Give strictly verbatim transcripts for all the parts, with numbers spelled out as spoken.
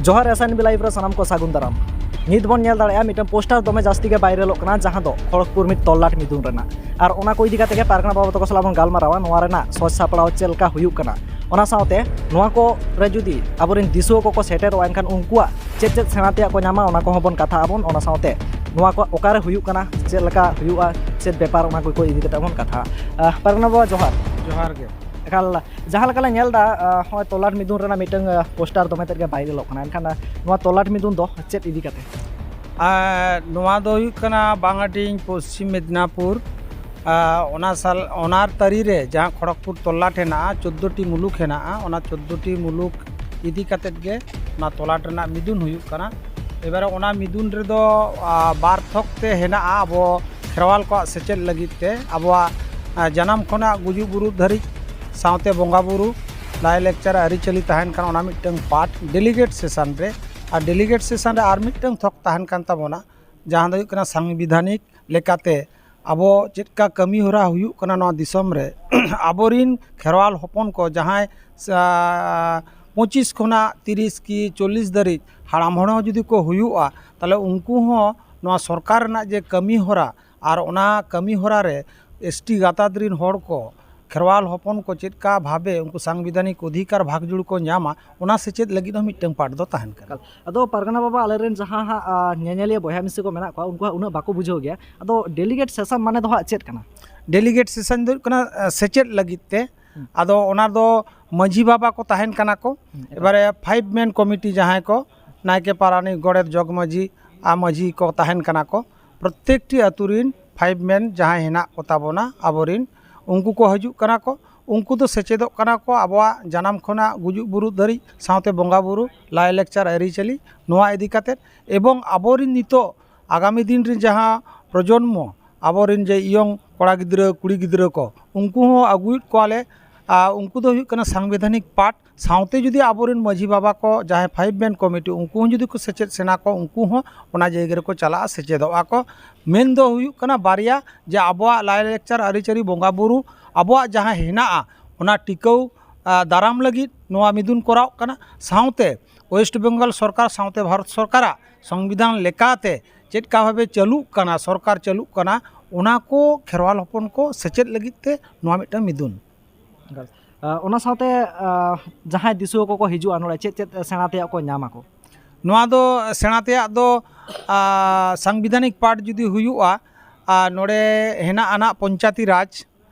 ᱡᱚᱦᱟᱨ, S N B Live ᱨᱮ ᱥᱟᱱᱟᱢ ᱠᱚ ᱥᱟᱹᱜᱩᱱ ᱫᱟᱨᱟᱢ᱾ ᱱᱤᱛ ᱵᱚᱱ ᱧᱮᱞ ᱫᱟᱲᱮᱭᱟᱜᱼᱟ, ᱢᱤᱫᱴᱟᱝ ᱯᱳᱥᱴᱟᱨ ᱫᱚᱢᱮ ᱡᱟᱹᱥᱛᱤ ᱜᱮ ᱵᱟᱭᱨᱟᱞᱚᱜ ᱠᱟᱱᱟ, ᱡᱟᱦᱟᱸ ᱫᱚ ᱠᱷᱚᱲᱚᱜᱽᱯᱩᱨ ᱢᱤᱫ ᱛᱚᱞᱞᱟᱴ ᱢᱤᱫᱩᱱ ᱨᱮᱱᱟᱜ᱾ ᱟᱨ ᱚᱱᱟ ᱠᱚ ᱤᱫᱤ ᱠᱟᱛᱮ ᱜᱮ ᱯᱟᱨᱜᱟᱱᱟ ᱵᱟᱵᱟ ᱛᱟᱠᱚ ᱥᱟᱞᱟᱜ ᱵᱚᱱ ᱜᱟᱞᱢᱟᱨᱟᱣᱟ, ᱱᱚᱣᱟ ᱨᱮᱱᱟᱜ ᱥᱚᱡᱽ ᱥᱟᱯᱲᱟᱣ ᱪᱮᱫ ᱞᱮᱠᱟ ᱦᱩᱭᱩᱜ ᱠᱟᱱᱟ᱾ ᱚᱱᱟ ᱥᱟᱶᱛᱮ ᱱᱚᱣᱟ ᱠᱚ ᱨᱮ ᱡᱩᱫᱤ ᱟᱵᱚᱨᱮᱱ ᱫᱤᱥᱩᱣᱟᱹ ᱠᱚᱠᱚ ᱥᱮᱴᱮᱨᱚᱜᱼᱟ, ᱮᱱᱠᱷᱟᱱ ᱩᱱᱠᱩᱣᱟᱜ ᱪᱮᱫ ᱪᱮᱫ ᱥᱮᱬᱟ ᱛᱮᱭᱟᱜ ᱠᱚ ᱧᱟᱢᱟ, ᱚᱱᱟ ᱠᱚᱦᱚᱸ ᱵᱚᱱ ᱠᱟᱛᱷᱟᱜ ᱟᱵᱚᱱ᱾ ᱚᱱᱟ ᱥᱟᱶᱛᱮ ᱱᱚᱣᱟ ᱠᱚ ᱚᱠᱟᱨᱮ ᱦᱩᱭᱩᱜ ᱠᱟᱱᱟ, ᱪᱮᱫ ᱞᱮᱠᱟ ᱦᱩᱭᱩᱜᱼᱟ, ᱪᱮᱫ ᱵᱮᱯᱟᱨ, ᱚᱱᱟ ᱠᱚ ᱤᱫᱤ ᱠᱟᱛᱮ ᱵᱚᱱ ᱠᱟᱛᱷᱟᱜᱼᱟ᱾ ᱟᱦ, ᱯᱟᱨᱜᱟᱱᱟ ᱵᱟᱵᱟ, ᱡᱚᱦᱟᱨ᱾ ᱡᱚᱦᱟᱨ ᱜᱮ᱾ ᱮᱠᱟᱞ, ᱡᱟᱦᱟᱸ ᱞᱮᱠᱟ ᱞᱮ ᱧᱮᱞ ᱮᱫᱟ, ᱟᱦ, ᱱᱚᱜᱼᱚᱭ ᱛᱚᱞᱞᱟᱴ ᱢᱤᱫᱩᱱ ᱨᱮᱱᱟᱜ ᱢᱤᱫᱴᱟᱝ, ᱟᱦ, ᱯᱳᱥᱴᱟᱨ ᱫᱚᱢᱮ ᱛᱮᱫ ᱜᱮ ᱵᱟᱭᱨᱟᱞᱚᱜ ᱠᱟᱱᱟ, ᱮᱱᱠᱷᱟᱱ, ᱟᱦ, ᱱᱚᱣᱟ ᱛᱚᱞᱞᱟᱴ ᱢᱤᱫᱩᱱ ᱫᱚ ᱪᱮᱫ ᱤᱫᱤ ᱠᱟᱛᱮ? ᱟᱨ ᱱᱚᱣᱟ ᱫᱚ ᱦᱩᱭᱩᱜ ᱠᱟᱱᱟ ᱵᱟᱝᱟᱴᱤᱧ, ᱯᱚᱥᱪᱤᱢ ᱢᱮᱫᱽᱱᱟᱯᱩᱨ᱾ ᱟᱨ ᱚᱱᱟ ᱥᱟᱞ, ᱚᱱᱟ ᱛᱟᱹᱨᱤ ᱨᱮ ᱡᱟᱦᱟᱸ ᱠᱷᱚᱲᱚᱜᱽᱯᱩᱨ ᱛᱚᱞᱞᱟᱴ ᱦᱮᱱᱟᱜᱼᱟ, ᱪᱳᱫᱽᱫᱳ ᱴᱤ ᱢᱩᱞᱩᱠ ᱦᱮᱱᱟᱜᱼᱟ, ᱚᱱᱟ ᱪᱳᱫᱽᱫᱳ ᱴᱤ ᱢᱩᱞᱩᱠ ᱤᱫᱤ ᱠᱟᱛᱮᱫ ᱜᱮ ᱚᱱᱟ ᱛᱚᱞᱞᱟᱴ ᱨᱮᱱᱟᱜ ᱢᱤᱫᱩᱱ ᱦᱩᱭᱩᱜ ᱠᱟᱱᱟ᱾ ᱮᱵᱟᱨᱮ ᱚᱱᱟ ᱢᱤᱫᱩᱱ ᱨᱮᱫᱚ, ᱟ, ᱵᱟᱨ ᱛᱷᱚᱠ ᱛᱮ ᱦᱮᱱᱟᱜᱼᱟ᱾ ᱟᱵᱚ ᱠᱷᱮᱨᱣᱟᱞ ᱠᱚᱣᱟᱜ ᱥᱮᱪᱮᱫ ᱞᱟᱹᱜᱤᱫ ᱛᱮ ᱟᱵᱚᱣᱟᱜ, ᱟ, ᱡᱟᱱᱟᱢ ᱠᱷᱚᱱᱟᱜ ᱜᱩᱡᱩᱜ ᱵᱩᱨᱩᱜ ᱫᱷᱟᱹᱨᱤᱡ, ᱥᱟᱶᱛᱮ ᱵᱚᱸᱜᱟ ᱵᱩᱨᱩ, ᱞᱟᱭᱼᱞᱟᱠᱪᱟᱨ, ᱟᱹᱨᱤᱪᱟᱹᱞᱤ ᱛᱟᱦᱮᱱ ᱠᱟᱱᱟ, ᱚᱱᱟ ᱢᱤᱫᱴᱟᱝ ᱯᱟᱨᱴ᱾ ᱰᱮᱞᱤᱜᱮᱴ ᱥᱮᱥᱚᱱ ᱨᱮ, ᱟᱨ ᱰᱮᱞᱤᱜᱮᱴ ᱥᱮᱥᱚᱱ ᱨᱮ ᱟᱨ ᱢᱤᱫᱴᱟᱝ ᱛᱷᱚᱠ ᱛᱟᱦᱮᱱ ᱠᱟᱱ ᱛᱟᱵᱚᱱᱟ, ᱡᱟᱦᱟᱸ ᱫᱚ ᱦᱩᱭᱩᱜ ᱠᱟᱱᱟ ᱥᱟᱝᱵᱤᱫᱷᱟᱱᱤᱠ ᱞᱮᱠᱟᱛᱮ ᱟᱵᱚ ᱪᱮᱫ ᱞᱮᱠᱟ ᱠᱟᱹᱢᱤ ᱦᱚᱨᱟ ᱦᱩᱭᱩᱜ ᱠᱟᱱᱟ ᱱᱚᱣᱟ ᱫᱤᱥᱚᱢ ᱨᱮ, ᱟᱵᱚᱨᱤᱱ ᱠᱷᱮᱨᱣᱟᱞ ᱦᱚᱯᱚᱱ ᱠᱚ ᱡᱟᱦᱟᱸᱭ, ᱟ, ᱯᱚᱸᱪᱤᱥ ᱠᱷᱚᱱᱟᱜ ᱛᱤᱨᱤᱥ ᱠᱤ ᱪᱚᱞᱞᱤᱥ ᱫᱷᱟᱹᱨᱤᱡ ᱦᱟᱲᱟᱢ ᱦᱚᱲ ᱦᱚᱸ ᱡᱩᱫᱤ ᱠᱚ ᱦᱩᱭᱩᱜᱼᱟ, ᱛᱟᱦᱚᱞᱮ ᱩᱱᱠᱩ ᱦᱚᱸ ᱱᱚᱣᱟ ᱥᱚᱨᱠᱟᱨ ᱨᱮᱱᱟᱜ ᱡᱮ ᱠᱟᱹᱢᱤ ᱦᱚᱨᱟ, ᱟᱨ ᱚᱱᱟ ᱠᱟᱹᱢᱤ ᱦᱚᱨᱟ ᱨᱮ S T ᱜᱟᱛᱟᱠ ᱨᱤᱱ ᱦᱚᱲ ᱠᱚ, ᱠᱷᱮᱨᱣᱟᱞ ᱦᱚᱯᱚᱱ ᱠᱚ ᱪᱮᱫ ᱞᱮᱠᱟ ᱵᱷᱟᱵᱮ ᱩᱱᱠᱩ ᱥᱟᱝᱵᱤᱫᱷᱟᱱᱤᱠ ᱚᱫᱷᱤᱠᱟᱨ ᱵᱷᱟᱜᱽᱡᱩᱲ ᱠᱚ ᱧᱟᱢᱟ, ᱚᱱᱟ ᱥᱮᱪᱮᱫ ᱞᱟᱹᱜᱤᱫ ᱦᱚᱸ ᱢᱤᱫᱴᱟᱝ ᱯᱟᱨᱴ ᱫᱚ ᱛᱟᱦᱮᱱ ᱠᱟᱱᱟ᱾ ᱟᱫᱚ ᱯᱟᱨᱜᱟᱱᱟ ᱵᱟᱵᱟ, ᱟᱞᱮᱨᱮᱱ ᱡᱟᱦᱟᱸ ᱦᱟᱸᱜ, ᱟ, ᱧᱮᱧᱮᱞᱤᱭᱟᱹ ᱵᱚᱭᱦᱟ ᱢᱤᱥᱤ ᱠᱚ ᱢᱮᱱᱟᱜ ᱠᱚᱣᱟ, ᱩᱱᱠᱩ ᱦᱟᱸᱜ ᱩᱱᱟᱹᱜ ᱵᱟᱠᱚ ᱵᱩᱡᱷᱟᱹᱣ ᱜᱮᱭᱟ᱾ ᱟᱫᱚ ᱰᱮᱞᱤᱜᱮᱴ ᱥᱮᱥᱚᱱ ᱢᱟᱱᱮ ᱫᱚ ᱦᱟᱸᱜ ᱪᱮᱫ ᱠᱟᱱᱟ? ᱰᱮᱞᱤᱜᱮᱴ ᱥᱮᱥᱚᱱ ᱫᱚ ᱦᱩᱭᱩᱜ ᱠᱟᱱᱟ, ᱟ, ᱥᱮᱪᱮᱫ ᱞᱟᱹᱜᱤᱫ ᱛᱮ᱾ ᱦᱩᱸ᱾ ᱟᱫᱚ ᱚᱱᱟ ᱫᱚ ᱢᱟᱹᱡᱷᱤ ᱵᱟᱵᱟ ᱠᱚ ᱛᱟᱦᱮᱱ ᱠᱟᱱᱟ ᱠᱚ᱾ ᱦᱩᱸ, ᱮᱠᱟᱞ᱾ ᱮᱵᱟᱨᱮ ᱯᱷᱟᱭᱤᱵᱷ ᱢᱮᱱ ᱠᱚᱢᱤᱴᱤ, ᱡᱟᱦᱟᱸᱭ ᱠᱚ ᱱᱟᱭᱠᱮ, ᱯᱟᱨᱟᱱᱤᱠ, ᱜᱚᱰᱮᱛ, ᱡᱚᱜᱽ ᱢᱟᱹᱡᱷᱤ ᱟᱨ ᱢᱟᱹᱡᱷᱤ ᱠᱚ ᱛᱟᱦᱮᱱ ᱠᱟᱱᱟ ᱠᱚ᱾ ᱯᱨᱚᱛᱮᱠᱴᱤ ᱟᱹᱛᱩ ᱨᱤᱱ ᱯᱷᱟᱭᱤᱵᱷ ᱢᱮᱱ ᱡᱟᱦᱟᱸᱭ ᱦᱮᱱᱟᱜ ᱠᱚ ᱛᱟᱵᱚᱱᱟ ᱟᱵᱚᱨᱤᱱ, ᱩᱱᱠᱩ ᱠᱚ ᱦᱤᱡᱩᱜ ᱠᱟᱱᱟ ᱠᱚ᱾ ᱩᱱᱠᱩ ᱫᱚ ᱥᱮᱪᱮᱫᱚᱜ ᱠᱟᱱᱟ ᱠᱚ ᱟᱵᱚᱣᱟᱜ ᱡᱟᱱᱟᱢ ᱠᱷᱚᱱᱟᱜ ᱜᱩᱡᱩᱜ ᱵᱩᱨᱩᱜ ᱫᱷᱟᱹᱨᱤᱡ, ᱥᱟᱶᱛᱮ ᱵᱚᱸᱜᱟ ᱵᱩᱨᱩ, ᱞᱟᱭᱼᱞᱟᱠᱪᱟᱨ, ᱟᱹᱨᱤᱪᱟᱹᱞᱤ, ᱱᱚᱣᱟ ᱤᱫᱤ ᱠᱟᱛᱮᱫ᱾ ᱮᱵᱚᱝ ᱟᱵᱚᱨᱤᱱ ᱱᱤᱛᱚᱜ ᱟᱜᱟᱢᱤ ᱫᱤᱱ ᱨᱤᱱ ᱡᱟᱦᱟᱸ ᱯᱨᱚᱡᱚᱱᱢᱚ, ᱟᱵᱚᱨᱤᱱ ᱡᱮ ᱤᱭᱚᱝ ᱠᱚᱲᱟ ᱜᱤᱫᱽᱨᱟᱹ, ᱠᱩᱲᱤ ᱜᱤᱫᱽᱨᱟᱹ ᱠᱚ, ᱩᱱᱠᱩ ᱦᱚᱸ ᱟᱹᱜᱩᱭᱮᱫ ᱠᱚᱣᱟᱞᱮ᱾ ᱟᱨ ᱩᱱᱠᱩ ᱫᱚ ᱦᱩᱭᱩᱜ ᱠᱟᱱᱟ ᱥᱟᱝᱵᱤᱫᱷᱟᱱᱤᱠ ᱯᱟᱨᱴ᱾ ᱥᱟᱶᱛᱮ ᱡᱩᱫᱤ ᱟᱵᱚᱨᱮᱱ ᱢᱟᱹᱡᱷᱤ ᱵᱟᱵᱟ ᱠᱚ, ᱡᱟᱦᱟᱸᱭ ᱯᱷᱟᱭᱤᱵᱷ ᱢᱮᱱ ᱠᱚᱢᱤᱴᱤ, ᱩᱱᱠᱩ ᱦᱚᱸ ᱡᱩᱫᱤ ᱠᱚ ᱥᱮᱪᱮᱫ ᱥᱮᱱᱟ ᱠᱚ, ᱩᱱᱠᱩ ᱦᱚᱸ ᱚᱱᱟ ᱡᱟᱭᱜᱟ ᱨᱮᱠᱚ ᱪᱟᱞᱟᱜᱼᱟ, ᱥᱮᱪᱮᱫᱚᱜᱼᱟ ᱠᱚ᱾ ᱢᱮᱱ ᱫᱚ ᱦᱩᱭᱩᱜ ᱠᱟᱱᱟ ᱵᱟᱨᱭᱟ, ᱡᱮ ᱟᱵᱚᱣᱟᱜ ᱞᱟᱭᱼᱞᱟᱠᱪᱟᱨ, ᱟᱹᱨᱤᱪᱟᱹᱞᱤ, ᱵᱚᱸᱜᱟ ᱵᱩᱨᱩ, ᱟᱵᱚᱣᱟᱜ ᱡᱟᱦᱟᱸ ᱦᱮᱱᱟᱜᱼᱟ, ᱚᱱᱟ ᱴᱤᱠᱟᱹᱣ ᱟ, ᱫᱟᱨᱟᱢ ᱞᱟᱹᱜᱤᱫ ᱱᱚᱣᱟ ᱢᱤᱫᱩᱱ ᱠᱚᱨᱟᱣ ᱠᱟᱱᱟ᱾ ᱥᱟᱶᱛᱮ ᱳᱭᱮᱥᱴ ᱵᱮᱝᱜᱚᱞ ᱥᱚᱨᱠᱟᱨ ᱥᱟᱶᱛᱮ ᱵᱷᱟᱨᱚᱛ ᱥᱚᱨᱠᱟᱨᱟᱜ ᱥᱚᱝᱵᱤᱫᱷᱟᱱ ᱞᱮᱠᱟᱛᱮ ᱪᱮᱫ ᱞᱮᱠᱟ ᱵᱷᱟᱵᱮ ᱪᱟᱹᱞᱩᱜ ᱠᱟᱱᱟ, ᱥᱚᱨᱠᱟᱨ ᱪᱟᱹᱞᱩᱜ ᱠᱟᱱᱟ, ᱚᱱᱟ ᱠᱚ ᱠᱷᱮᱨᱣᱟᱞ ᱦᱚᱯᱚᱱ ᱠᱚ ᱥᱮᱪᱮᱫ ᱞᱟᱹᱜᱤᱫ ᱛᱮ ᱱᱚᱣᱟ ᱢᱤᱫᱴᱟᱝ ᱢᱤᱫᱩᱱ᱾ ᱟᱨ, ᱟ, ᱚᱱᱟ ᱥᱟᱶᱛᱮ, ᱟ, ᱡᱟᱦᱟᱸᱭ ᱫᱤᱥᱩᱣᱟᱹ ᱠᱚᱠᱚ ᱦᱤᱡᱩᱜᱼᱟ ᱱᱚᱰᱮ, ᱪᱮᱫ ᱪᱮᱫ ᱥᱮᱬᱟ ᱛᱮᱭᱟᱜ ᱠᱚ ᱧᱟᱢ ᱟᱠᱚ? ᱱᱚᱣᱟ ᱫᱚ ᱥᱮᱬᱟ ᱛᱮᱭᱟᱜ ᱫᱚ, ᱟ, ᱥᱟᱝᱵᱤᱫᱷᱟᱱᱤᱠ ᱯᱟᱴ ᱡᱩᱫᱤ ᱦᱩᱭᱩᱜᱼᱟ, ᱟᱨ ᱱᱚᱰᱮ ᱦᱮᱱᱟᱜᱼᱟ ᱱᱟᱜ ᱯᱚᱧᱪᱟᱭᱛᱤ ᱨᱟᱡᱽ,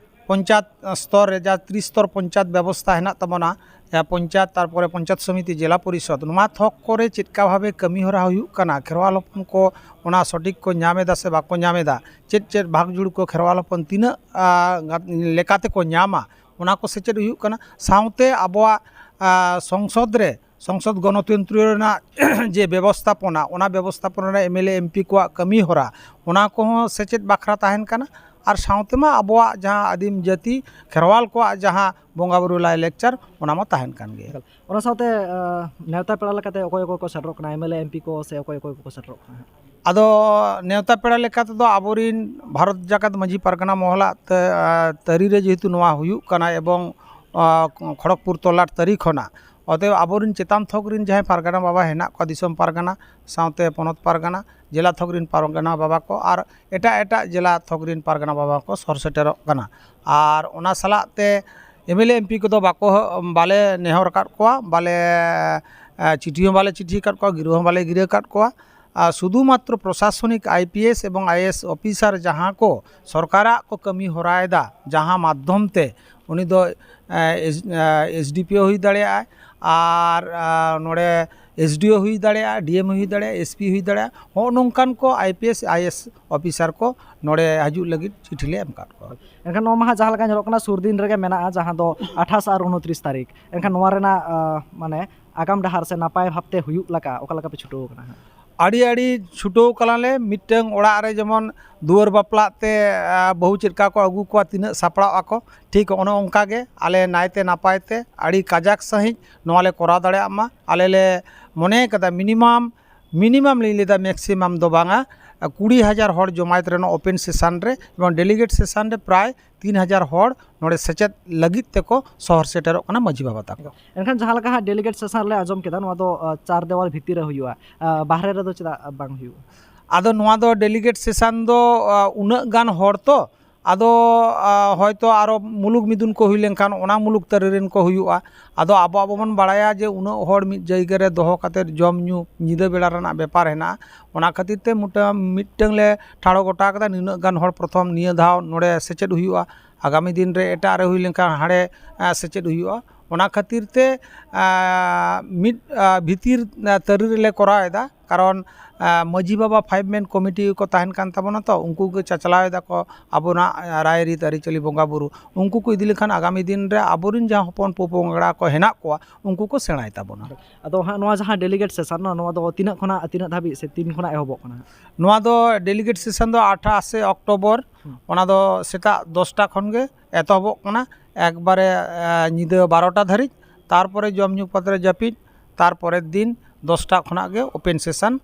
ᱯᱚᱧᱪᱟᱭᱮᱛ ᱥᱛᱚᱨ ᱨᱮ ᱡᱟᱦᱟᱸ ᱛᱨᱤ ᱥᱛᱚᱨ ᱯᱚᱧᱪᱟᱭᱮᱛ ᱵᱮᱵᱚᱥᱛᱷᱟ ᱦᱮᱱᱟᱜ ᱛᱟᱵᱚᱱᱟ, ᱡᱟᱦᱟᱸ ᱯᱚᱧᱪᱟᱭᱮᱛ, ᱛᱟᱨᱯᱚᱨᱮ ᱯᱚᱧᱪᱟᱭᱮᱛ ᱥᱚᱢᱤᱛᱤ, ᱡᱮᱞᱟ ᱯᱚᱨᱤᱥᱚᱫᱽ, ᱱᱚᱣᱟ ᱛᱷᱚᱠ ᱠᱚᱨᱮ ᱪᱮᱫ ᱞᱮᱠᱟ ᱵᱷᱟᱵᱮ ᱠᱟᱹᱢᱤ ᱦᱚᱨᱟ ᱦᱩᱭᱩᱜ ᱠᱟᱱᱟ, ᱠᱷᱮᱨᱣᱟᱞ ᱦᱚᱯᱚᱱ ᱠᱚ ᱚᱱᱟ ᱥᱚᱴᱷᱤᱠ ᱠᱚ ᱧᱟᱢ ᱮᱫᱟ ᱥᱮ ᱵᱟᱠᱚ ᱧᱟᱢ ᱮᱫᱟ, ᱪᱮᱫ ᱪᱮᱫ ᱵᱷᱟᱜᱽ ᱡᱩᱲ ᱠᱚ ᱠᱷᱮᱨᱣᱟᱞ ᱦᱚᱯᱚᱱ ᱛᱤᱱᱟᱹᱜ, ᱟ, ᱞᱮᱠᱟᱛᱮ ᱠᱚ ᱧᱟᱢᱟ, ᱚᱱᱟ ᱠᱚ ᱥᱮᱪᱮᱫ ᱦᱩᱭᱩᱜ ᱠᱟᱱᱟ᱾ ᱥᱟᱶᱛᱮ ᱟᱵᱚᱣᱟᱜ, ᱟ, ᱥᱚᱝᱥᱚᱫᱽ ᱨᱮ, ᱥᱚᱝᱥᱚᱫᱽ ᱜᱚᱱᱚᱛᱚᱱᱛᱨᱚ ᱨᱮᱱᱟᱜ ᱡᱮ ᱵᱮᱵᱚᱥᱛᱷᱟᱯᱚᱱᱟ, ᱚᱱᱟ ᱵᱮᱵᱚᱥᱛᱷᱟᱯᱚᱱᱟ ᱨᱮ M L A, M P ᱠᱚᱣᱟᱜ ᱠᱟᱹᱢᱤ ᱦᱚᱨᱟ, ᱚᱱᱟ ᱠᱚᱦᱚᱸ ᱥᱮᱪᱮᱫ ᱵᱟᱠᱷᱨᱟ ᱛᱟᱦᱮᱱ ᱠᱟᱱᱟ᱾ ᱟᱨ ᱥᱟᱶᱛᱮ ᱢᱟ ᱟᱵᱚᱣᱟᱜ ᱡᱟᱦᱟᱸ ᱟᱹᱫᱤᱢ ᱡᱟᱹᱛᱤ ᱠᱷᱮᱨᱣᱟᱞ ᱠᱚᱣᱟᱜ ᱡᱟᱦᱟᱸ ᱵᱚᱸᱜᱟᱼᱵᱩᱨᱩ ᱞᱟᱭᱼᱞᱟᱠᱪᱟᱨ, ᱚᱱᱟ ᱢᱟ ᱛᱟᱦᱮᱱ ᱠᱟᱱ ᱜᱮ᱾ ᱮᱠᱟᱞ᱾ ᱚᱱᱟ ᱥᱟᱶᱛᱮ, ᱟ, ᱱᱮᱣᱛᱟ ᱯᱮᱲᱟ ᱞᱮᱠᱟᱛᱮ ᱚᱠᱚᱭ ᱚᱠᱚᱭ ᱠᱚ ᱥᱮᱴᱮᱨᱚᱜ ᱠᱟᱱᱟ, M L A, M P ᱠᱚ, ᱥᱮ ᱚᱠᱚᱭ ᱚᱠᱚᱭ ᱠᱚᱠᱚ ᱥᱮᱴᱮᱨᱚᱜ ᱠᱟᱱᱟ ᱦᱟᱸᱜ? ᱟᱫᱚ ᱱᱮᱣᱛᱟ ᱯᱮᱲᱟ ᱞᱮᱠᱟ ᱛᱮᱫᱚ ᱟᱵᱚᱨᱤᱱ ᱵᱷᱟᱨᱚᱛ ᱡᱟᱠᱟᱛ ᱢᱟᱹᱡᱷᱤ ᱯᱟᱨᱜᱟᱱᱟ ᱢᱚᱦᱚᱞᱟᱜ ᱛᱮ, ᱟ, ᱛᱟᱹᱨᱤ ᱨᱮ ᱡᱮᱦᱮᱛᱩ ᱱᱚᱣᱟ ᱦᱩᱭᱩᱜ ᱠᱟᱱᱟ ᱮᱵᱚᱝ, ᱟ, ᱠᱷᱚᱲᱚᱜᱽᱯᱩᱨ ᱛᱚᱞᱟᱴ ᱛᱟᱹᱨᱤ ᱠᱷᱚᱱᱟᱜ, ᱚᱛᱮᱵ ᱟᱵᱚᱨᱤᱱ ᱪᱮᱛᱟᱱ ᱛᱷᱚᱠ ᱨᱤᱱ ᱡᱟᱦᱟᱸᱭ ᱯᱟᱨᱜᱟᱱᱟ ᱵᱟᱵᱟ ᱦᱮᱱᱟᱜ ᱠᱚᱣᱟ, ᱫᱤᱥᱚᱢ ᱯᱟᱨᱜᱟᱱᱟ ᱥᱟᱶᱛᱮ ᱯᱚᱱᱚᱛ ᱯᱟᱨᱜᱟᱱᱟ, ᱡᱮᱞᱟ ᱛᱷᱚᱠ ᱨᱤᱱ ᱯᱟᱨᱜᱟᱱᱟ ᱵᱟᱵᱟ ᱠᱚ ᱟᱨ ᱮᱴᱟᱜ ᱮᱴᱟᱜ ᱡᱮᱞᱟ ᱛᱷᱚᱠ ᱨᱤᱱ ᱯᱟᱨᱜᱟᱱᱟ ᱵᱟᱵᱟ ᱠᱚ ᱥᱚᱨ ᱥᱮᱴᱮᱨᱚᱜ ᱠᱟᱱᱟ᱾ ᱟᱨ ᱚᱱᱟ ᱥᱟᱞᱟᱜ ᱛᱮ M L A, M P ᱠᱚᱫᱚ ᱵᱟᱠᱚ, ᱵᱟᱞᱮ ᱱᱮᱦᱚᱨ ᱟᱠᱟᱫ ᱠᱚᱣᱟ, ᱵᱟᱞᱮ, ᱮ, ᱪᱤᱴᱷᱤ ᱦᱚᱸ ᱵᱟᱞᱮ ᱪᱤᱴᱷᱤ ᱟᱠᱟᱫ ᱠᱚᱣᱟ, ᱜᱤᱨᱟᱹ ᱦᱚᱸ ᱵᱟᱞᱮ ᱜᱤᱨᱟᱹ ᱟᱠᱟᱫ ᱠᱚᱣᱟ᱾ ᱟᱨ ᱥᱩᱫᱷᱩ ᱢᱟᱛᱨᱚ ᱯᱨᱚᱥᱟᱥᱚᱱᱤᱠ ᱟᱭ ᱯᱤ ᱮᱥ ᱮᱵᱚᱝ ᱟᱭ ᱮ ᱮᱥ ᱚᱯᱷᱤᱥᱟᱨ ᱡᱟᱦᱟᱸ ᱠᱚ ᱥᱚᱨᱠᱟᱨᱟᱜ ᱠᱚ ᱠᱟᱹᱢᱤ ᱦᱚᱨᱟᱭᱮᱫᱟ, ᱡᱟᱦᱟᱸ ᱢᱟᱫᱽᱫᱷᱚᱢ ᱛᱮ ᱩᱱᱤ ᱫᱚ, ᱮ, ᱮᱥ-, ᱮ, ᱮᱥ ᱰᱤ ᱯᱤ ᱳ ᱦᱩᱭ ᱫᱟᱲᱮᱭᱟᱜᱼᱟᱭ, ᱟᱨ, ᱟ, ᱱᱚᱰᱮ ᱮᱥ ᱰᱤ ᱳ ᱦᱩᱭ ᱫᱟᱲᱮᱭᱟᱜᱼᱟ, ᱰᱤ ᱮᱢ ᱦᱩᱭ ᱫᱟᱲᱮᱭᱟᱜᱼᱟ, ᱮᱥ ᱯᱤ ᱦᱩᱭ ᱫᱟᱲᱮᱭᱟᱜᱼᱟ, ᱦᱚᱸᱜᱼᱚ ᱱᱚᱝᱠᱟᱱ ᱠᱚ I P S, I A S officer ᱠᱚ ᱱᱚᱰᱮ ᱦᱤᱡᱩᱜ ᱞᱟᱹᱜᱤᱫ ᱪᱤᱴᱷᱤ ᱞᱮ ᱮᱢ ᱟᱠᱟᱫ ᱠᱚᱣᱟ᱾ ᱮᱱᱠᱷᱟᱱ ᱱᱚᱣᱟ ᱢᱟ ᱦᱟᱸᱜ ᱡᱟᱦᱟᱸ ᱞᱮᱠᱟ ᱧᱮᱞᱚᱜ ᱠᱟᱱᱟ, ᱥᱩᱨ ᱫᱤᱱ ᱨᱮᱜᱮ ᱢᱮᱱᱟᱜᱼᱟ, ᱡᱟᱦᱟᱸ ᱫᱚ ᱟᱴᱷᱟᱥ ᱟᱨ ᱩᱱᱛᱨᱤᱥ ᱛᱟᱹᱨᱤᱠᱷ᱾ ᱮᱱᱠᱷᱟᱱ ᱱᱚᱣᱟ ᱨᱮᱱᱟᱜ, ᱟ, ᱢᱟᱱᱮ ᱟᱜᱟᱢ ᱰᱟᱦᱟᱨ ᱥᱮ ᱱᱟᱯᱟᱭ ᱵᱷᱟᱵᱽᱛᱮ ᱦᱩᱭᱩᱜ ᱞᱮᱠᱟ ᱚᱠᱟ ᱞᱮᱠᱟ ᱯᱮ ᱪᱷᱩᱴᱟᱹᱣ ᱟᱠᱟᱱᱟ ᱦᱟᱸᱜ? ᱟᱹᱰᱤ ᱟᱹᱰᱤ ᱪᱷᱩᱴᱟᱹᱣ ᱠᱟᱱᱟᱞᱮ᱾ ᱢᱤᱫᱴᱟᱹᱝ ᱚᱲᱟᱜ ᱨᱮ ᱡᱮᱢᱚᱱ ᱫᱩᱣᱟᱹᱨ ᱵᱟᱯᱞᱟᱜ ᱛᱮ, ᱟ, ᱵᱟᱹᱦᱩ ᱪᱮᱫ ᱞᱮᱠᱟ ᱠᱚ ᱟᱹᱜᱩ ᱠᱚᱣᱟ, ᱛᱤᱱᱟᱹᱜ ᱥᱟᱯᱲᱟᱣ ᱟᱠᱚ, ᱴᱷᱤᱠ ᱚᱱᱮ ᱚᱱᱠᱟ ᱜᱮ ᱟᱞᱮ ᱱᱟᱭᱛᱮ ᱱᱟᱯᱟᱭ ᱛᱮ ᱟᱹᱰᱤ ᱠᱟᱡᱟᱠ ᱥᱟᱺᱦᱤᱡ ᱱᱚᱣᱟ ᱞᱮ ᱠᱚᱨᱟᱣ ᱫᱟᱲᱮᱭᱟᱜ ᱢᱟ᱾ ᱟᱞᱮ ᱞᱮ ᱢᱚᱱᱮ ᱠᱟᱫᱟ ᱢᱤᱱᱤᱢᱟᱢ, ᱢᱤᱱᱤᱢᱟᱢ ᱞᱤᱧ ᱞᱟᱹᱭᱫᱟ, ᱢᱮᱠᱥᱤᱢᱟᱢ ᱫᱚ ᱵᱟᱝᱟ, ᱠᱩᱲᱤ ᱦᱟᱡᱟᱨ ᱦᱚᱲ ᱡᱚᱢᱟᱭᱮᱛ ᱨᱮᱱᱟᱜ ᱳᱯᱮᱱ ᱥᱮᱥᱟᱱ ᱨᱮ, ᱮᱵᱚᱝ ᱰᱮᱞᱤᱜᱮᱴ ᱥᱮᱥᱟᱱ ᱨᱮ ᱯᱨᱟᱭ ᱛᱤᱱ ᱦᱟᱡᱟᱨ ᱦᱚᱲ ᱱᱚᱰᱮ ᱥᱮᱪᱮᱫ ᱞᱟᱹᱜᱤᱫ ᱛᱮᱠᱚ ᱥᱚᱦᱚᱨ ᱥᱮᱴᱮᱨᱚᱜ ᱠᱟᱱᱟ ᱢᱟᱹᱡᱷᱤ ᱵᱟᱵᱟ ᱛᱟᱠᱚ᱾ ᱮᱱᱠᱷᱟᱱ ᱡᱟᱦᱟᱸ ᱞᱮᱠᱟ ᱦᱟᱸᱜ ᱰᱮᱞᱤᱜᱮᱴ ᱥᱮᱥᱟᱱ ᱞᱮ ᱟᱸᱡᱚᱢ ᱠᱮᱫᱟ, ᱱᱚᱣᱟ ᱫᱚ ᱟᱸ, ᱪᱟᱨ ᱫᱮᱣᱟᱞ ᱵᱷᱤᱛᱤᱨ ᱨᱮ ᱦᱩᱭᱩᱜᱼᱟ, ᱟᱸ, ᱵᱟᱦᱨᱮ ᱨᱮᱫᱚ ᱪᱮᱫᱟᱜ ᱵᱟᱝ ᱦᱩᱭᱩᱜᱼᱟ? ᱟᱫᱚ ᱱᱚᱣᱟ ᱫᱚ ᱰᱮᱞᱤᱜᱮᱴ ᱥᱮᱥᱟᱱ ᱫᱚ ᱟᱸ, ᱩᱱᱟᱹᱜ ᱜᱟᱱ ᱦᱚᱲ ᱛᱚ, ᱟᱫᱚ ᱟᱸ, ᱦᱚᱭᱛᱚ ᱟᱨᱚ ᱢᱩᱞᱩᱠ ᱢᱤᱫᱩᱱ ᱠᱚ ᱦᱩᱭ ᱞᱮᱱᱠᱷᱟᱱ ᱚᱱᱟ ᱢᱩᱞᱩᱠ ᱛᱟᱹᱨᱤ ᱨᱮᱱ ᱠᱚ ᱦᱩᱭᱩᱜᱼᱟ᱾ ᱟᱫᱚ ᱟᱵᱚ, ᱟᱵᱚ ᱵᱚᱱ ᱵᱟᱲᱟᱭᱟ ᱡᱮ ᱩᱱᱟᱹᱜ ᱦᱚᱲ ᱢᱤᱫ ᱡᱟᱭᱜᱟ ᱨᱮ ᱫᱚᱦᱚ ᱠᱟᱛᱮᱫ ᱡᱚᱢ ᱧᱩ ᱧᱤᱫᱟᱹ ᱵᱮᱲᱟ ᱨᱮᱱᱟᱜ ᱵᱮᱯᱟᱨ ᱦᱮᱱᱟᱜᱼᱟ᱾ ᱚᱱᱟ ᱠᱷᱟᱹᱛᱤᱨ ᱛᱮ ᱢᱤᱫᱴᱟᱝ, ᱢᱤᱫᱴᱟᱝ ᱞᱮ ᱴᱷᱟᱲᱚ ᱜᱚᱴᱟ ᱠᱟᱫᱟ, ᱱᱤᱱᱟᱹᱜ ᱜᱟᱱ ᱦᱚᱲ ᱯᱨᱚᱛᱷᱚᱢ ᱱᱤᱭᱟᱹ ᱫᱷᱟᱣ ᱱᱚᱰᱮ ᱥᱮᱪᱮᱫ ᱦᱩᱭᱩᱜᱼᱟ, ᱟᱜᱟᱢᱤ ᱫᱤᱱ ᱨᱮ ᱮᱴᱟᱜ ᱨᱮ ᱦᱩᱭ ᱞᱮᱱᱠᱷᱟᱱ ᱦᱟᱸᱰᱮ ᱟᱸ, ᱥᱮᱪᱮᱫ ᱦᱩᱭᱩᱜᱼᱟ᱾ ᱚᱱᱟ ᱠᱷᱟᱹᱛᱤᱨ ᱛᱮ ᱟᱸ, ᱢᱤᱫ ᱟᱸ, ᱵᱷᱤᱛᱤᱨ ᱟᱸ, ᱛᱟᱹᱨᱤ ᱨᱮᱞᱮ ᱠᱚᱨᱟᱣ ᱮᱫᱟ, ᱠᱟᱨᱚᱱ ᱟᱸ, ᱢᱟᱹᱡᱷᱤ ᱵᱟᱵᱟ ᱯᱷᱟᱭᱤᱵᱷ ᱢᱮᱱ ᱠᱚᱢᱤᱴᱤ ᱠᱚ ᱛᱟᱦᱮᱱ ᱠᱟᱱ ᱛᱟᱵᱚᱱᱟ ᱛᱚ, ᱩᱱᱠᱩ ᱜᱮ ᱪᱟᱪᱞᱟᱣ ᱮᱫᱟ ᱠᱚ ᱟᱵᱚᱱᱟᱜ ᱟᱸ, ᱨᱟᱭᱨᱤᱛ ᱟᱹᱨᱤᱪᱟᱹᱞᱤ ᱵᱚᱸᱜᱟ ᱵᱩᱨᱩ, ᱩᱱᱠᱩ ᱠᱚ ᱤᱫᱤ ᱞᱮᱠᱷᱟᱱ ᱟᱜᱟᱢᱤ ᱫᱤᱱ ᱨᱮ ᱟᱵᱚᱨᱮᱱ ᱡᱟᱦᱟᱸ ᱦᱚᱯᱚᱱ ᱯᱚᱯᱚᱝᱲᱟ ᱠᱚ ᱦᱮᱱᱟᱜ ᱠᱚᱣᱟ, ᱩᱱᱠᱩ ᱠᱚ ᱥᱮᱬᱟᱭ ᱛᱟᱵᱚᱱᱟ᱾ ᱟᱫᱚ ᱦᱟᱸᱜ ᱱᱚᱣᱟ ᱡᱟᱦᱟᱸ ᱰᱮᱞᱤᱜᱮᱴ ᱥᱮᱥᱚᱱ, ᱱᱚᱣᱟ ᱫᱚ ᱛᱤᱱᱟᱹᱜ ᱠᱷᱚᱱᱟᱜ ᱛᱤᱱᱟᱹᱜ ᱫᱷᱟᱹᱵᱤᱡ ᱥᱮ ᱛᱤᱱ ᱠᱷᱚᱱᱟᱜ ᱮᱦᱚᱵᱚᱜ ᱠᱟᱱᱟ? ᱱᱚᱣᱟ ᱫᱚ ᱰᱮᱞᱤᱜᱮᱴ ᱥᱮᱥᱚᱱ ᱫᱚ ᱟᱴᱷᱟᱥᱮ ᱚᱠᱴᱳᱵᱚᱨ, ᱦᱩᱸ᱾ ᱚᱱᱟ ᱫᱚ ᱥᱮᱛᱟᱜ ᱫᱚᱥᱴᱟ ᱠᱷᱚᱱ ᱜᱮ ᱮᱛᱚᱦᱚᱵᱚᱜ ᱠᱟᱱᱟ, ᱮᱠᱵᱟᱨᱮ ᱟᱸ, ᱧᱤᱫᱟᱹ ᱵᱟᱨᱚᱴᱟ ᱫᱷᱟᱹᱨᱤᱡ᱾ ᱛᱟᱨᱯᱚᱨᱮ ᱡᱚᱢ ᱧᱩ ᱯᱚᱨᱮ ᱡᱟᱹᱯᱤᱫ, ᱛᱟᱨᱯᱚᱨᱮᱨ ᱫᱤᱱ ᱫᱚᱥᱴᱟ ᱠᱷᱚᱱᱟᱜ ᱜᱮ ᱳᱯᱮᱱ ᱥᱮᱥᱚᱱ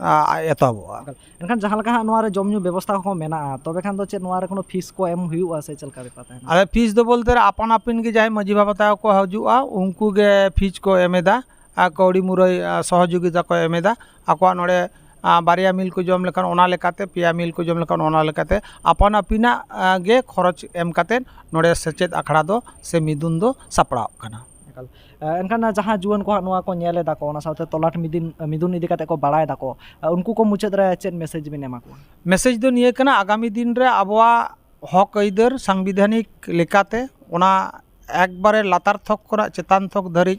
ᱟᱸ, ᱮᱛᱚᱦᱚᱵᱚᱜᱼᱟ᱾ ᱮᱱᱠᱷᱟᱱ ᱡᱟᱦᱟᱸ ᱞᱮᱠᱟ ᱦᱟᱸᱜ ᱱᱚᱣᱟ ᱨᱮ ᱡᱚᱢ ᱧᱩ ᱵᱮᱵᱚᱥᱛᱷᱟ ᱠᱚ ᱢᱮᱱᱟᱜᱼᱟ, ᱛᱚᱵᱮ ᱠᱷᱟᱱ ᱫᱚ ᱪᱮᱫ ᱱᱚᱣᱟ ᱨᱮ ᱠᱳᱱᱳ ᱯᱷᱤᱥ ᱠᱚ ᱮᱢ ᱦᱩᱭᱩᱜᱼᱟ ᱥᱮ ᱪᱮᱫ ᱞᱮᱠᱟ ᱵᱮᱯᱟᱨ ᱛᱟᱦᱮᱱᱟ? ᱟᱫᱚ ᱯᱷᱤᱥ ᱫᱚ ᱵᱚᱞᱛᱮ ᱟᱯᱟᱱ ᱟᱹᱯᱤᱱ ᱜᱮ ᱡᱟᱦᱟᱸᱭ ᱢᱟᱹᱡᱷᱤ ᱵᱟᱵᱟ ᱛᱟᱠᱚ ᱠᱚ ᱦᱤᱡᱩᱜᱼᱟ, ᱩᱱᱠᱩ ᱜᱮ ᱯᱷᱤᱥ ᱠᱚ ᱮᱢ ᱮᱫᱟ, ᱟᱨ ᱠᱟᱹᱣᱰᱤ ᱢᱩᱨᱟᱹᱭ ᱟᱸ, ᱥᱚᱦᱚᱡᱳᱜᱤᱛᱟ ᱠᱚ ᱮᱢ ᱮᱫᱟ᱾ ᱟᱠᱚᱣᱟᱜ ᱱᱚᱰᱮ ᱟᱸ, ᱵᱟᱨᱭᱟ ᱢᱤᱞ ᱠᱚ ᱡᱚᱢ ᱞᱮᱠᱷᱟᱱ ᱚᱱᱟ ᱞᱮᱠᱟᱛᱮ, ᱯᱮᱭᱟ ᱢᱤᱞ ᱠᱚ ᱡᱚᱢ ᱞᱮᱠᱷᱟᱱ ᱚᱱᱟ ᱞᱮᱠᱟᱛᱮ, ᱟᱯᱟᱱ ᱟᱹᱯᱤᱱᱟᱜ ᱟᱸ, ᱜᱮ ᱠᱷᱚᱨᱚᱪ ᱮᱢ ᱠᱟᱛᱮᱫ ᱱᱚᱰᱮ ᱥᱮᱪᱮᱫ ᱟᱠᱷᱲᱟ ᱫᱚ ᱥᱮ ᱢᱤᱫᱩᱱ ᱫᱚ ᱥᱟᱯᱲᱟᱣᱚᱜ ᱠᱟᱱᱟ᱾ ᱮᱠᱟᱞ᱾ ᱮ, ᱮᱱᱠᱷᱟᱱ ᱡᱟᱦᱟᱸ ᱡᱩᱣᱟᱹᱱ ᱠᱚ ᱦᱟᱸᱜ ᱱᱚᱣᱟ ᱠᱚ ᱧᱮᱞ ᱮᱫᱟ ᱠᱚ, ᱚᱱᱟ ᱥᱟᱶᱛᱮ ᱛᱚᱞᱟᱴ ᱢᱤᱫᱩᱱ, ᱢᱤᱫᱩᱱ ᱤᱫᱤ ᱠᱟᱛᱮ ᱠᱚ ᱵᱟᱲᱟᱭ ᱫᱟᱠᱚ, ᱮ, ᱩᱱᱠᱩ ᱠᱚ ᱢᱩᱪᱟᱹᱫ ᱨᱮ ᱪᱮᱫ ᱢᱮᱥᱮᱡᱽ ᱵᱤᱱ ᱮᱢᱟ ᱠᱚᱣᱟ? ᱢᱮᱥᱮᱡᱽ ᱫᱚ ᱱᱤᱭᱟᱹ ᱠᱟᱱᱟ, ᱟᱜᱟᱢᱤ ᱫᱤᱱ ᱨᱮ ᱟᱵᱚᱣᱟᱜ ᱦᱚᱠ ᱟᱹᱭᱫᱟᱹᱨ ᱥᱟᱝᱵᱤᱫᱷᱟᱱᱤᱠ ᱞᱮᱠᱟᱛᱮ ᱚᱱᱟ ᱮᱠᱵᱟᱨᱮ ᱞᱟᱛᱟᱨ ᱛᱷᱚᱠ ᱠᱷᱚᱱᱟᱜ ᱪᱮᱛᱟᱱ ᱛᱷᱚᱠ ᱫᱷᱟᱹᱨᱤᱡ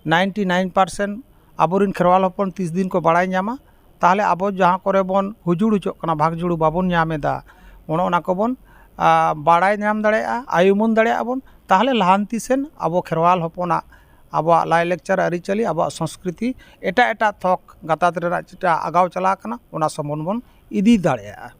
ᱱᱟᱭᱤᱱᱴᱤ ᱱᱟᱭᱤᱱ ᱯᱟᱨᱥᱮᱱᱴ ᱟᱵᱚᱨᱮᱱ ᱠᱷᱮᱨᱣᱟᱞ ᱦᱚᱯᱚᱱ ᱛᱤᱥ ᱫᱤᱱ ᱠᱚ ᱵᱟᱲᱟᱭ ᱧᱟᱢᱟ, ᱛᱟᱦᱚᱞᱮ ᱟᱵᱚ ᱡᱟᱦᱟᱸ ᱠᱚᱨᱮ ᱵᱚᱱ ᱦᱩᱡᱩᱲ ᱦᱚᱪᱚᱜ ᱠᱟᱱᱟ, ᱵᱷᱟᱜᱽ ᱡᱩᱲᱩ ᱵᱟᱵᱚᱱ ᱧᱟᱢ ᱮᱫᱟ, ᱚᱱᱮ ᱚᱱᱟ ᱠᱚᱵᱚᱱ, ᱟ, ᱵᱟᱲᱟᱭ ᱧᱟᱢ ᱫᱟᱲᱮᱭᱟᱜᱼᱟ, ᱟᱭ ᱩᱢᱟᱹᱱ ᱫᱟᱲᱮᱭᱟᱜᱼᱟ ᱵᱚᱱ, ᱛᱟᱦᱚᱞᱮ ᱞᱟᱦᱟᱱᱛᱤ ᱥᱮᱱ ᱟᱵᱚ ᱠᱷᱮᱨᱣᱟᱞ ᱦᱚᱯᱚᱱᱟᱜ ᱟᱵᱚᱣᱟᱜ ᱞᱟᱭᱼᱞᱟᱠᱪᱟᱨ ᱟᱹᱨᱤᱪᱟᱹᱞᱤ, ᱟᱵᱚᱣᱟᱜ ᱥᱚᱸᱥᱠᱨᱤᱛᱤ, ᱮᱴᱟᱜ ᱮᱴᱟᱜ ᱛᱷᱚᱠ ᱜᱟᱛᱟᱠ ᱨᱮᱱᱟᱜ ᱡᱮᱴᱟ ᱟᱜᱟᱣ ᱪᱟᱞᱟᱣ ᱠᱟᱱᱟ, ᱚᱱᱟ ᱥᱚᱢᱵᱚᱱ ᱵᱚᱱ ᱤᱫᱤ ᱫᱟᱲᱮᱭᱟᱜᱼᱟ᱾